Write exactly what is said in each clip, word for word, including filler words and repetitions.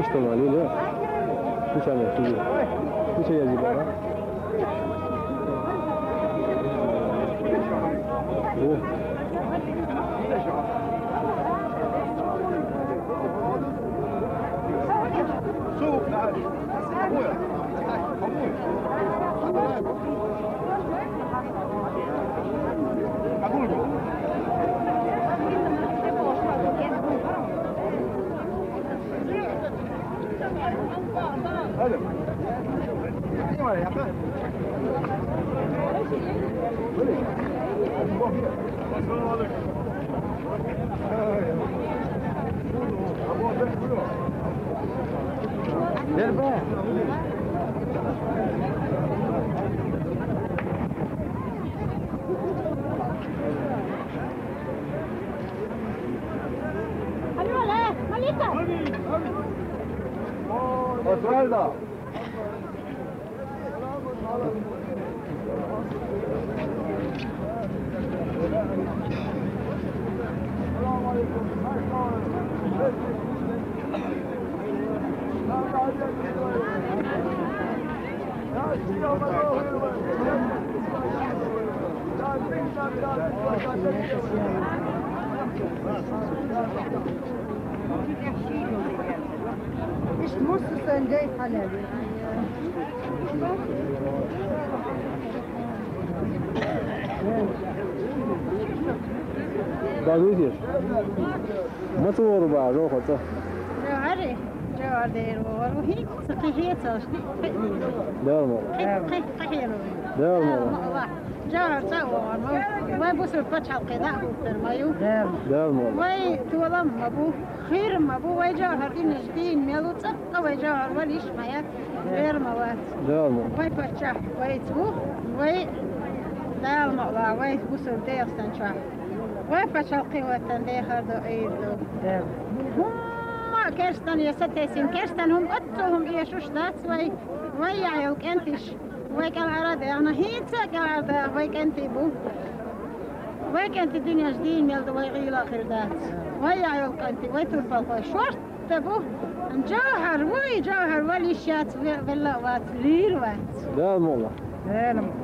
Что на лиле? Ты чё, не, ты чё, я не знаю. О. Osvaldo. Иш муссусен дей хьанал. Дадуйтеш. Маца вора ба, жо хоца. Жо ари, жо дер вора. ХӀинца кхихьецалш. Дарма. Кхи-, кхи-, кхихьеро. Дарма. Дарма. Жавгьар цӀа вогӀар ма ву. Вай бусург пачхьалкхе дӀа а хӀуттар ма ю. Дарма. Вай толам ма бу, хир ма бу, вай жавгьар инаж дийна мел ву, цӀаккха вай жавгьар валиш ма яц, вер ма вац. Дарма. Вай паччахь вайца ву, вай Дала ма ала, вай бусург Дагестан чохь. Вай пачхьалкхе ватан дехар до, Ӏийр до. ХӀумма а керстан я сатесин, керстан хӀума, оццул хӀума эшуш дац вай, вай яхь йолу кӀентиш. Вай кӀелхьара а даьхна, хӀинца а кӀелхьара даха вай кӀентий бу. Вай кӀентий динаш дийна мел ду, вай гӀийла а хир дац. Вай яхь йолу кӀентий, вай турпалхой шорта бу. Жавхьар вуй, жавхьар валиш яц, ве-, велла а вац, лийр вац. Дала мукъ лахь.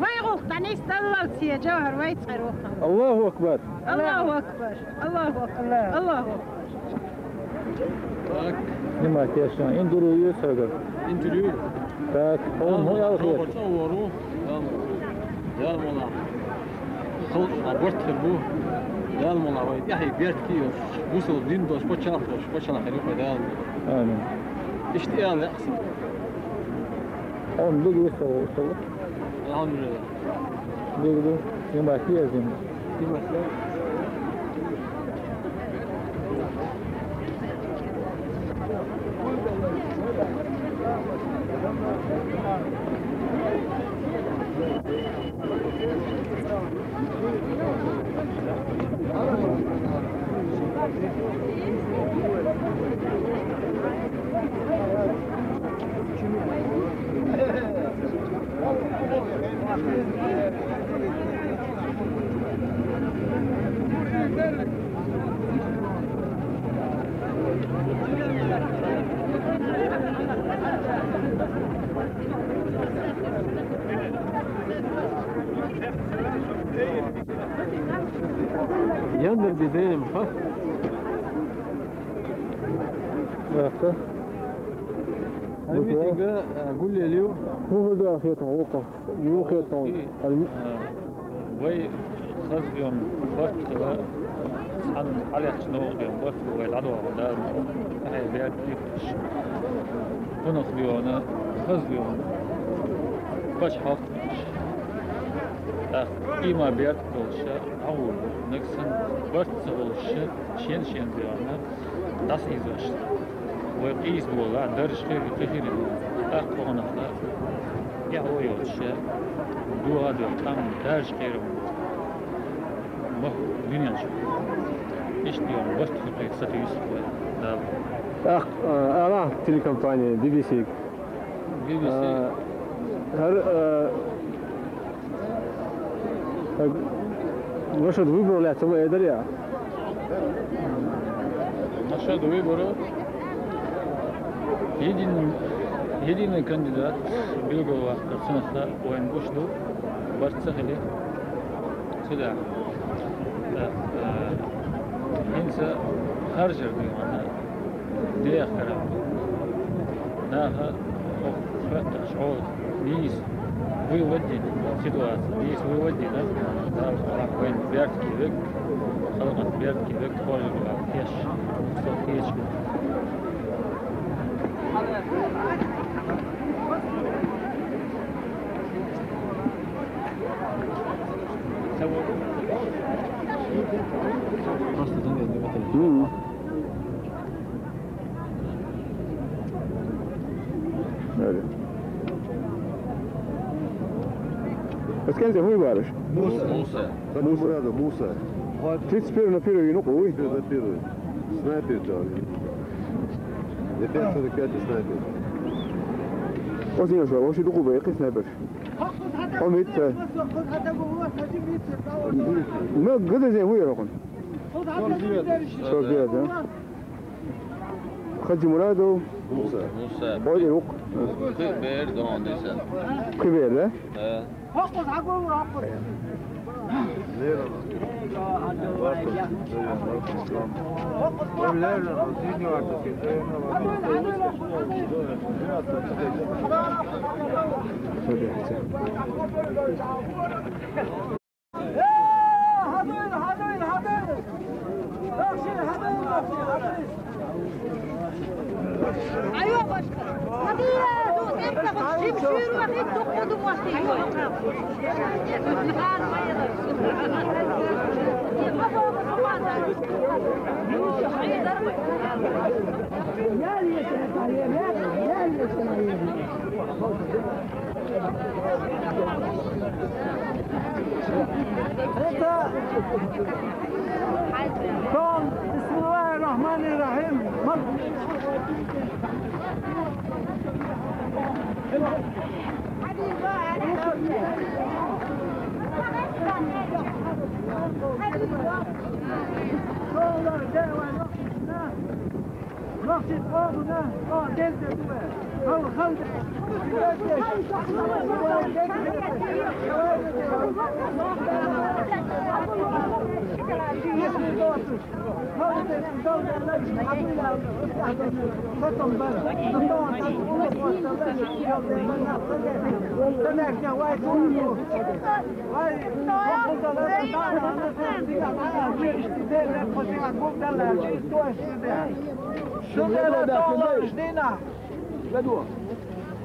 Вай гӀуллакх дӀанисдаллалц, жавхьар вай цӀе руххам. Аллаху акбар! Аллаху акбар! Аллаху акбар! Аллаху акбар! Так. Снимать я сейчас. Интервью есть, Сагар? Интервью? Так, он, ну, я вот. Жовхар цӀа вогӀур ву. Дала мукъ лахь. Халкъ а барт хир бу. Дала мукъ лахь вай тӀаьхье беркате йолуш, бусалба дин долуш, пачхьалкх долуш, пачхьалкх хир ю вай, Дала мукъ лахь. Амин. Иштта аьлла лаьа сан. Он дигу висав, висав. Алхьамдулиллах. Дигу ду. Снимать я, снимать. Яндер бизем, ха? Яхта. Ай митинга, а, гуллелив. ХӀун хӀу да хетам, вукху? Ю хетам. Аль-, а, вай хазгам барт хила, цхьана хьалаьцна новкъа дем барт хила вай дӀадоху Дала. Ахьа бегӀ дихкаш. Кхунах доьгӀна, хаза доьгӀна. Пачхьалкх а, ийман беркат долуш а, дӀагӀур бу. Нагахь санна барт ца болуш а, шен-шен доьгӀна, дӀасаийзош. Вай къийса болу, даржаш хир, кхин хир. ТӀаккха вахана, тӀаьхьо йолуш а, дуьхьа а доьгӀна, там даржаш хир. Ма, дуьнен чу. Иштта йолу барт хӀуттуьйту сатуьйсу вай, Дала. ТӀаккха, а, ала телекомпания, Би Би Си. Би Би Си. А, хӀара, а, хӀара, насчёт выборов лаьцна ма айдарий? Насчёт выборов? Единый, единый кандидат билгалваккхар цунах вайн гуш ду, барт ца хили. Цудухьа, э, э, хӀинца харжар ду вайна, дехкара. Наха хӀокху хаттарш хьолах нийса выводдина ситуация, нийса выводдина, Дала вайн беркате век, халкъан беркате век хоржур ваьлла теш, со тешаш. Мгм. Öyle. Эскензе хӀун вараш? Муса. Муса. Муса. Муса. Тридцать первый на первый, ну, ой. Первый на первый. Снайпер, да. Для пять сорок пять снайпер. О, зина шо, вообще дукху бай, какой снайпер? О, мит, э. Ну, где здесь вы, Рокон? Сорок девять, да? Хаджи Мурадов. Муса. Муса. Бойдин вук. Кхин бер дон дисан. Кхин бер, да? Да. Bismillahirrahmanirrahim.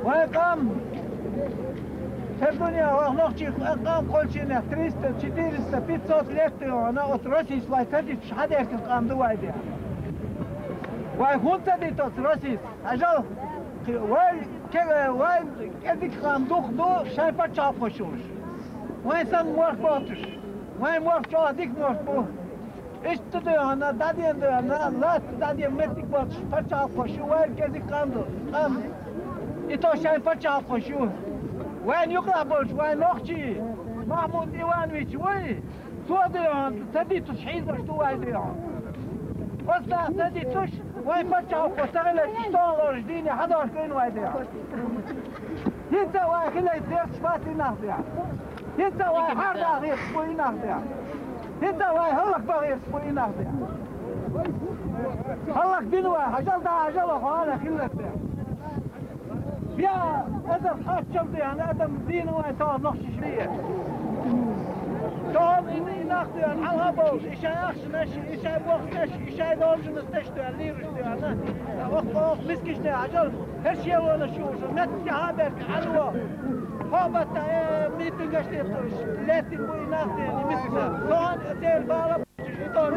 Вай къам! Цердуния вай нохчий къам кхолчийнех триста, четыреста, пятьсот лет йогӀана, оцу Российс вай ца диташ хьадеркина къам ду вай де. Вай хӀунда ца дита оцу Российс? Хьажал, вай, ке-, вай кӀезиг къам дукха ду, шайн пачхьалкхо шуш. Вайн санна мохк боцуш. Вайн мохк чӀогӀа дика мохк бу. Иштта дуьйхьана, дӀаден дуьйхьана, латта дӀаден меттиг боцуш пачхьалкхо шу вайн кӀезиг къам ду, къам. И то шайн пачхьалкхо шу. Вайн юкъахь болчу вайн нохчий, Махьмуд Иванович вуй, цо дуьйхьана ца дитуш хьийзош ду вай дуьйхьана. Оцу наха ца дитуш, вайн пачхьалкхо ца хиларчу столарш дийне хьадош гайна вай дуьйхьана. ХӀинца вай хилайта дерш бац и нах де. ХӀинца вай хьарда гӀирс бу и нах де. ХӀинца вай хӀаллакбан гӀирс бу и нах де. ХӀаллакбина вай, хьажал да, хьажал хьо хьала хиллар де. Беа, адам хаччал де, адам дийна вай тоху нохчаш бе. Тоху и, и нах де, хьалха бовлуш, и шайн ахчанаш, и шайн бохканаш, и шайн должносташ де, лийруш де, ана. Ох, ох, мискаш де, хьажал. ХӀара шелонаш ю, шу метта хьаберг хьалуо. ХӀокху баттахь, э, митингаш детташ, лаьттина бу и нах дена, и миска. Сон церан бала бу, и тон,